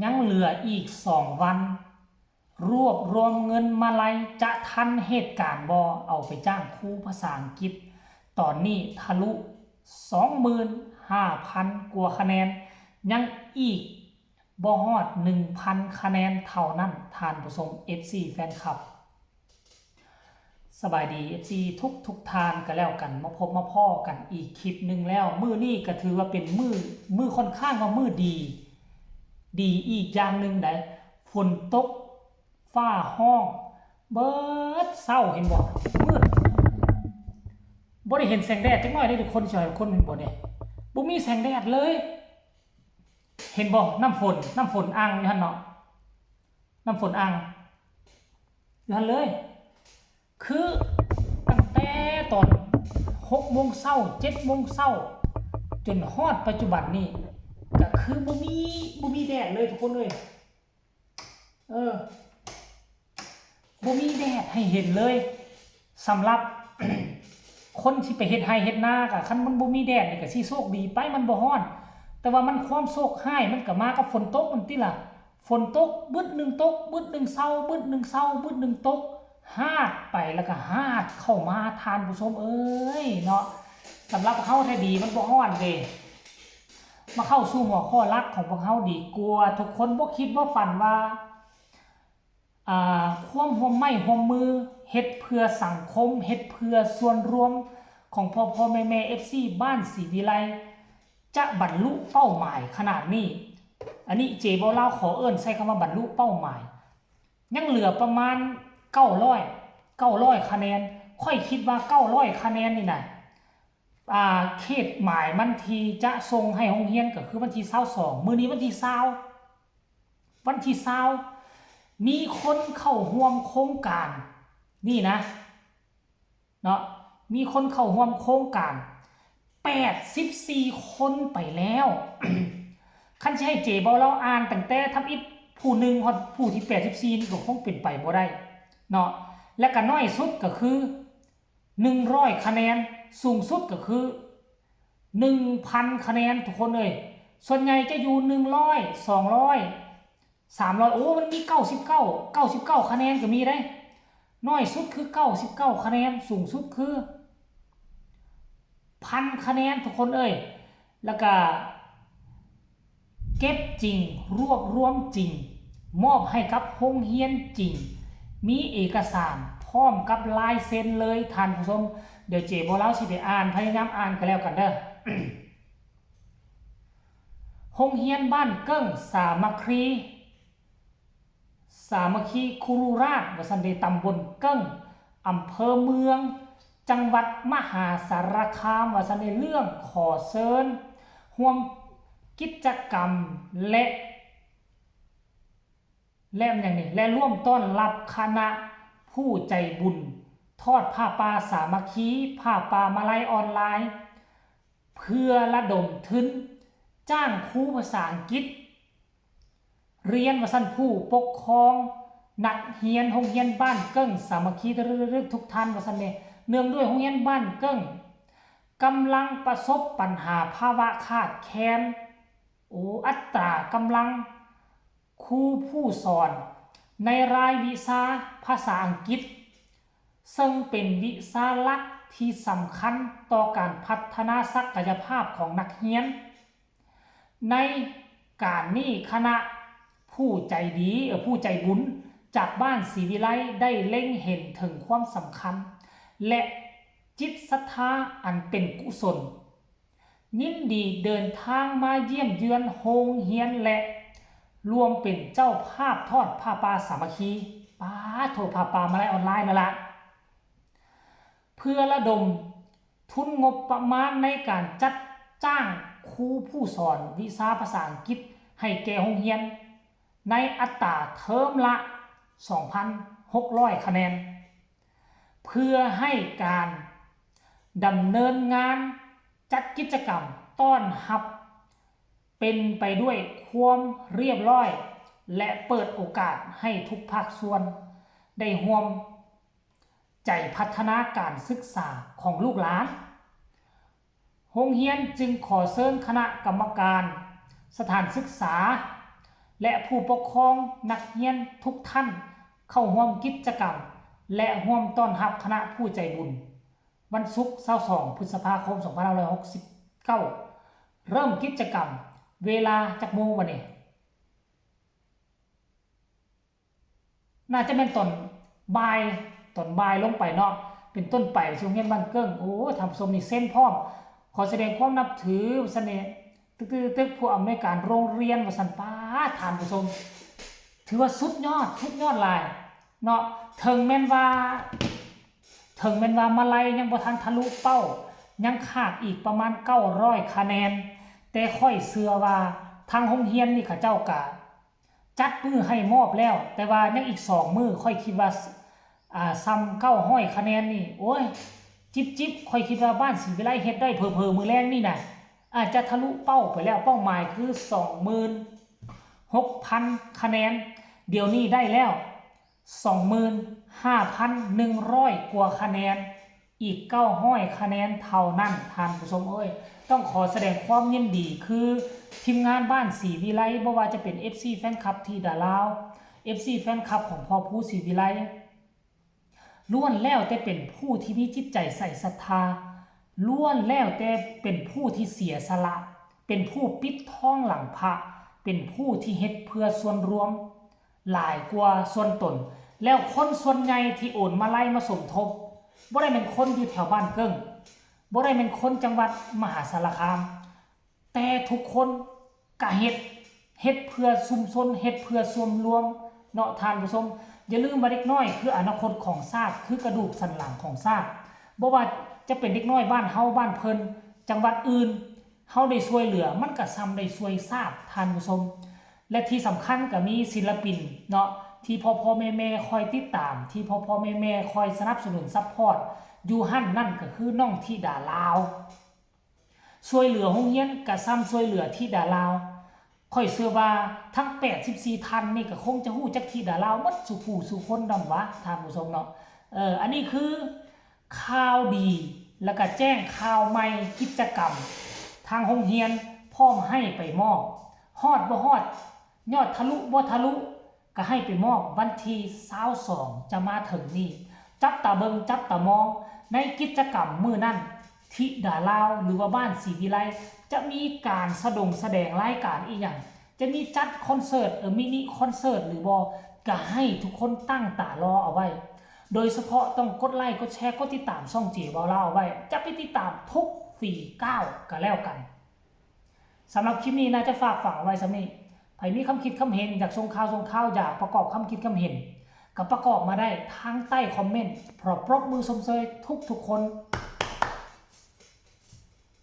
ຍັງເຫຼືອອີກສອງວັນ ລວບລວມເງິນມາໄລຈະທັນເຫດການບໍ່? ເອົາໄປຈ້າງຄູພາສາອັງກິດ ຕອນນີ້ທະລຸສອງໝື່ນຫ້າພັນກວ່າຄະແນນ, ຍັງອີກບໍ່ຮອດໜຶ່ງພັນຄະແນນເທົ່ານັ້ນ ທ່ານຜູ້ຊົມ ເອັຟຊີ ແຟນຄລັບ. ສະບາຍດີ ເອັຟຊີ ທຸກໆທ່ານກະແລ້ວກັນ, ມາພົບມາພໍ້ກັນອີກຄລິບໜຶ່ງແລ້ວ. ມື້ນີ້ກະຖືວ່າເປັນມື້ ມື້ ຂ້ອນຂ້າງວ່າມື້ດີ ດີອີກຢ່າງໜຶ່ງໃດ໋. ຝົນຕົກ ຟ້າຮ້ອງ ເບີດເຊົ້າ ເຫັນບໍ່? ມືດ ບໍ່ໄດ້ເຫັນແສງແດດຈັກໜ້ອຍເດ້ທຸກຄົນ. ຊິໃຫ້ທຸກຄົນເຫັນບໍ່ນີ້? ບໍ່ມີແສງແດດເລີຍ. ເຫັນບໍ່? ນ້ຳຝົນ ນ້ຳຝົນອ່າງຢູ່ຫັ້ນເນາະ. ນ້ຳຝົນອ່າງຢູ່ຫັ້ນເລີຍ. ຄືຕັ້ງແຕ່ຕອນຫົກໂມງເຊົ້າ ເຈັດໂມງເຊົ້າ ຈົນຮອດປັດຈຸບັນນີ້ ກະຄືບໍ່ມີ ບໍ່ມີແດດເລີຍທຸກຄົນເອີຍ. ເອີ ບໍ່ມີແດດໃຫ້ເຫັນເລີຍ. ສຳລັບຄົນທີ່ໄປເຮັດໄຮ່ເຮັດນາ ກະຄັນມັນບໍ່ມີແດດນີ້ກະຊິໂຊກດີໄປ ມັນບໍ່ຮ້ອນ. ແຕ່ວ່າມັນ ຄວາມໂຊກຮ້າຍມັນກະມາກັບຝົນຕົກນັ້ນຕິລະ. ຝົນຕົກບຶດໜຶ່ງຕົກ ບຶດໜຶ່ງເຊົາ ບຶດໜຶ່ງເຊົາ ບຶດໜຶ່ງຕົກ ຮາດໄປແລ້ວກະຮາດເຂົ້າມາ ທ່ານຜູ້ຊົມເອີຍເນາະ. ສຳລັບເຮົາແທ້ດີມັນບໍ່ຮ້ອນເດ້. ມາເຂົ້າສູ່ຫົວຂໍ້ຫຼັກຂອງພວກເຮົາດີກວ່າ. ທຸກຄົນບໍ່ຄິດບໍ່ຝັນວ່າ ອາ ຄວາມຮ່ວມໄມ້ຮ່ວມມື ເຮັດເພື່ອສັງຄົມ ເຮັດເພື່ອສ່ວນລວມຂອງພໍ່ໆແມ່ໆ ເອັຟຊີ ບ້ານສີວິໄລ ຈະບັນລຸເປົ້າໝາຍຂະໜາດນີ້. ອັນນີ້ເຈເວົ້າລາວ ຂໍເອີ້ນໃຊ້ຄຳວ່າບັນລຸເປົ້າໝາຍ. ຍັງເຫຼືອປະມານເກົ້າຮ້ອຍ ເກົ້າຮ້ອຍຄະແນນ. ຂ້ອຍຄິດວ່າເກົ້າຮ້ອຍຄະແນນນີ້ນະ ອາ ເຂດໝາຍມັນທີ່ຈະສົ່ງໃຫ້ໂຮງຮຽນກະຄືວັນທີຊາວສອງ ມື້ນີ້ວັນທີຊາວ ວັນທີຊາວ ມີຄົນເຂົ້າຮ່ວມໂຄງການນີ້ນະ ເນາະ ມີຄົນເຂົ້າຮ່ວມໂຄງການແປດສິບສີ່ຄົນໄປແລ້ວ. ຄັນຊິໃຫ້ເຈເວົ້າລາວອ່ານຕັ້ງແຕ່ທຳອິດຜູ້ໜຶ່ງຮອດຜູ້ທີແປດສິບສີ່ນີ້ກະຄົງເປັນໄປບໍ່ໄດ້ເນາະ. ແລະກະໜ້ອຍສຸດກະຄືໜຶ່ງຮ້ອຍຄະແນນ, ສູງສຸດກະຄືໜຶ່ງພັນຄະແນນ ທຸກຄົນເອີຍ. ສ່ວນໃຫຍ່ຈະຢູ່ໜຶ່ງຮ້ອຍ ສອງຮ້ອຍ ສາມຮ້ອຍ ໂອ້ ມັນມີເກົ້າສິບເກົ້າ ເກົ້າສິບເກົ້າຄະແນນກະມີເດ້. ໜ້ອຍສຸດຄືເກົ້າສິບເກົ້າຄະແນນ ສູງສຸດຄືພັນຄະແນນ ທຸກຄົນເອີຍ. ແລ້ວກະເກັບຈິງ ລວບລວມຈິງ ມອບໃຫ້ກັບໂຮງຮຽນຈິງ ມີເອກະສານພ້ອມກັບລາຍເຊັນເລີຍ ທ່ານຜູ້ຊົມ. ດຽວເຈບໍ່ລາວຊິໄປອ່ານ ພະຍາຍາມອ່ານກະແລ້ວກັນເດີ. ໂຮງຮຽນບ້ານເກິ່ງ ສາມັກຄີ ສາມັກຄີຄຸລຸລາດ ວ່າຊັ້ນເດ, ຕຳບົນເກິ່ງ ອຳເພີເມືອງ ຈັງຫວັດມະຫາສາລະຄາມ ວ່າຊັ້ນເດ. ເລື່ອງຂໍເຊີນຮ່ວມກິດຈະກຳ ແລະ ແລະ ແມ່ນຫຍັງນີ້ ແລະ ຮ່ວມຕ້ອນຮັບຄະນະຜູ້ໃຈບຸນທອດຜ້າປ່າສາມັກຄີ ຜ້າປ່າມາໄລອອນລາຍ ເພື່ອລະດົມທຶນຈ້າງຄູພາສາອັງກິດ ຮຽນວ່າຊັ້ນ ຜູ້ປົກຄອງນັກຮຽນໂຮງຮຽນບ້ານເກິ່ງສາມັກຄີ ຕຶກໆໆ ທຸກທ່ານວ່າຊັ້ນເດ. ເນື່ອງດ້ວຍໂຮງຮຽນບ້ານເກິ່ງກຳລັງປະສົບບັນຫາພາວະຂາດແຄນ ໂອ ອັດຕາກຳລັງຄູຜູ້ສອນໃນລາຍວິຊາພາສາອັງກິດ ເຊິ່ງເປັນວິຊາຫຼັກທີ່ສຳຄັນຕໍ່ການພັດທະນາສັກກະຍະພາບຂອງນັກຮຽນ. ໃນການນີ້ຄະນະຜູ້ໃຈດີ ເອີ ຜູ້ໃຈບຸນຈາກບ້ານສີວິໄລໄດ້ເລັງເຫັນເຖິງຄວາມສຳຄັນ ແລະ ຈິດສັດທາອັນເປັນກຸສົນ ຍິນດີເດີນທາງມາຢ້ຽມເຢືອນໂຮງຮຽນ ແລະ ຮ່ວມເປັນເຈົ້າພາບທອດຜ້າປ່າສາມັກຄີ. ປາໂທ ຜ້າປ່າມາໄລອອນລາຍນັ້ນລະ. ເພື່ອລະດົມທຶນງົບປະມານໃນການຈັດຈ້າງຄູຜູ້ສອນວິຊາພາສາອັງກິດໃຫ້ແກ່ໂຮງຮຽນ ໃນອັດຕາເທີມລະສອງພັນຫົກຮ້ອຍຄະແນນ ເພື່ອໃຫ້ການດຳເນີນງານຈັດກິດຈະກຳຕ້ອນຮັບເປັນໄປດ້ວຍຄວາມລຽບລ້ອຍ ແລະ ເປີດໂອກາດໃຫ້ທຸກພາກສ່ວນໄດ້ຮ່ວມ ໃຈພັດທະນາການສຶກສາຂອງລູກຫຼານ. ໂຮງຮຽນຈຶ່ງຂໍເຊີນຄະນະກຳມະການສະຖານສຶກສາ ແລະ ຜູ້ປົກຄອງນັກຮຽນທຸກທ່ານເຂົ້າຮ່ວມກິດຈະກຳ ແລະ ຮ່ວມຕ້ອນຮັບຄະນະຜູ້ໃຈບຸນ. ວັນສຸກ ຊາວສອງ ພຶດສະພາຄົມ ສອງພັນຫ້າຮ້ອຍຫົກສິບເກົ້າ ເລີ່ມກິດຈະກຳເວລາຈັກໂມງວະນີ້? ໜ້າຈະແມ່ນຕອນບ່າຍ, ຕອນບ່າຍລົງໄປເນາະ ເປັນຕົ້ນໄປ ໂຮງຮຽນບ້ານເກິ່ງ. ໂອ້ ທ່ານຜູ້ຊົມ ນີ້ເຊັນພ້ອມ ຂໍສະແດງຄວາມນັບຖື ວ່າຊັ້ນນີ້ ຕຶກໆໆ ຜູ້ອຳນວຍການໂຮງຮຽນ ວ່າຊັ້ນ. ປາດ ທ່ານຜູ້ຊົມ ຖືວ່າສຸດຍອດ ສຸດຍອດຫຼາຍເນາະ. ເຖິງແມ່ນວ່າ ເຖິງແມ່ນວ່າມະໄລຍັງບໍ່ທັນທະລຸເປົ້າ ຍັງຂາດອີກປະມານເກົ້າຮ້ອຍຄະແນນ, ແຕ່ຂ້ອຍເຊື່ອວ່າທາງໂຮງຮຽນນີ້ເຂົາເຈົ້າກະຈັດມື້ໃຫ້ມອບແລ້ວ, ແຕ່ວ່າຍັງອີກສອງມື້ ຂ້ອຍຄິດວ່າ ອ່າ ສ່ຳເກົ້າຮ້ອຍຄະແນນນີ້ ໂອ້ຍ ຈິບໆ ຂ້ອຍຄິດວ່າບ້ານສີວິໄລເຮັດໄດ້ ເຜີໆ ມື້ແລງນີ້ນະ ອາດຈະທະລຸເປົ້າໄປແລ້ວ. ເປົ້າໝາຍຄືສອງໝື່ນຫົກພັນຄະແນນ, ດຽວນີ້ໄດ້ແລ້ວ ສອງໝື່ນຫ້າພັນໜຶ່ງຮ້ອຍກວ່າຄະແນນ, ອີກເກົ້າຮ້ອຍຄະແນນເທົ່ານັ້ນ ທ່ານຜູ້ຊົມເອີຍ. ຕ້ອງຂໍສະແດງຄວາມຍິນດີ ຄືທີມງານບ້ານສີວິໄລ ບໍ່ວ່າຈະເປັນເອັຟຊີແຟນຄລັບທິດາລາວ, ເອັຟຊີແຟນຄລັບຂອງພໍ່ພູສີວິໄລ ລ້ວນແລ້ວແຕ່ເປັນຜູ້ທີ່ມີຈິດໃຈໃສ່ສັດທາ, ລ້ວນແລ້ວແຕ່ເປັນຜູ້ທີ່ເສຍສະຫຼະ, ເປັນຜູ້ປິດທອງຫຼັງພະ, ເປັນຜູ້ທີ່ເຮັດເພື່ອສ່ວນລວມ ຫຼາຍກວ່າສ່ວນຕົນ. ແລ້ວຄົນສ່ວນໃຫຍ່ທີ່ໂອນມາໄລມາສົມທົບ ບໍ່ໄດ້ແມ່ນຄົນຢູ່ແຖວບ້ານເກິ່ງ, ບໍ່ໄດ້ແມ່ນຄົນຈັງຫວັດມະຫາສາລະຄາມ, ແຕ່ທຸກຄົນກະເຮັດ, ເຮັດເພື່ອຊຸມຊົນ, ເຮັດເພື່ອສ່ວນລວມເນາະທ່ານຜູ້ຊົມ. ຢ່າລືມວ່າເດັກນ້ອຍຄືອະນາຄົດຂອງຊາດ, ຄືກະດູກສັນຫຼັງຂອງຊາດ. ບໍ່ວ່າຈະເປັນເດັກນ້ອຍບ້ານເຮົາ, ບ້ານເພິ່ນ, ຈັງຫວັດອື່ນ, ເຮົາໄດ້ຊ່ວຍເຫຼືອ ມັນກະສ່ຳໄດ້ຊ່ວຍຊາດ ທ່ານຜູ້ຊົມ. ແລະ ທີ່ສຳຄັນກະມີສິນລະປິນເນາະ ທີ່ພໍ່ໆແມ່ໆຄອຍຕິດຕາມ, ທີ່ພໍ່ໆແມ່ໆຄອຍສະໜັບສະໜູນຊັບພອດຢູ່ຫັ້ນ, ນັ້ນກະຄືນ້ອງທິດາລາວ. ຊ່ວຍເຫຼືອໂຮງຮຽນກະສ່ຳຊ່ວຍເຫຼືອທິດາລາວ. ຂ້ອຍເຊື່ອວ່າທັງແປດສິບສີ່ທ່ານນີ້ກະຄົງຈະຮູ້ຈັກທິດາລາວໝົດສູ່ຜູ້ສູ່ຄົນນຳຫວາ ທ່ານຜູ້ຊົມເນາະ. ເອີ ອັນນີ້ຄື ຂ່າວດີ ແລ້ວກະແຈ້ງຂ່າວໃໝ່ ກິດຈະກຳທາງໂຮງຮຽນພ້ອມໃຫ້ໄປມອບ. ຮອດບໍ່ຮອດ, ຍອດທະລຸບໍ່ທະລຸ, ກະໃຫ້ໄປມອບວັນທີຊາວສອງຈະມາເຖິງນີ້. ຈັບຕາເບິ່ງ, ຈັບຕາມອງ ໃນກິດຈະກຳມື້ນັ້ນ, ທິດາລາວ ຫຼືວ່າບ້ານສີວິໄລ ຈະມີການສະດົງສະແດງລາຍການອີ່ຫຍັງ, ຈະມີຈັດຄອນເສີດ, ເອີ ມິນິຄອນເສີດຫຼືບໍ່, ກະໃຫ້ທຸກຄົນຕັ້ງຕາລໍເອົາໄວ້. ໂດຍສະເພາະຕ້ອງກົດໄລ, ກົດແຊ, ກົດຕິດຕາມຊ່ອງເຈເວົ້າລາວເອົາໄວ້. ຈະໄປຕິດຕາມທຸກຝີກ້າວກະແລ້ວກັນ. ສຳລັບຄລິບນີ້ໜ້າຈະຝາກຝັງເອົາໄວ້ສ່ຳນີ້. ໃຜມີຄຳຄິດຄຳເຫັນ, ຢາກສົ່ງຂ່າວ, ສົ່ງຂ່າວ, ຢາກປະກອບຄຳຄິດຄຳເຫັນ, ກະປະກອບມາໄດ້ທາງໃຕ້ຄອມເມັນ. ພ້ອມປົບມືຊົມເຊີຍທຸກໆຄົນ.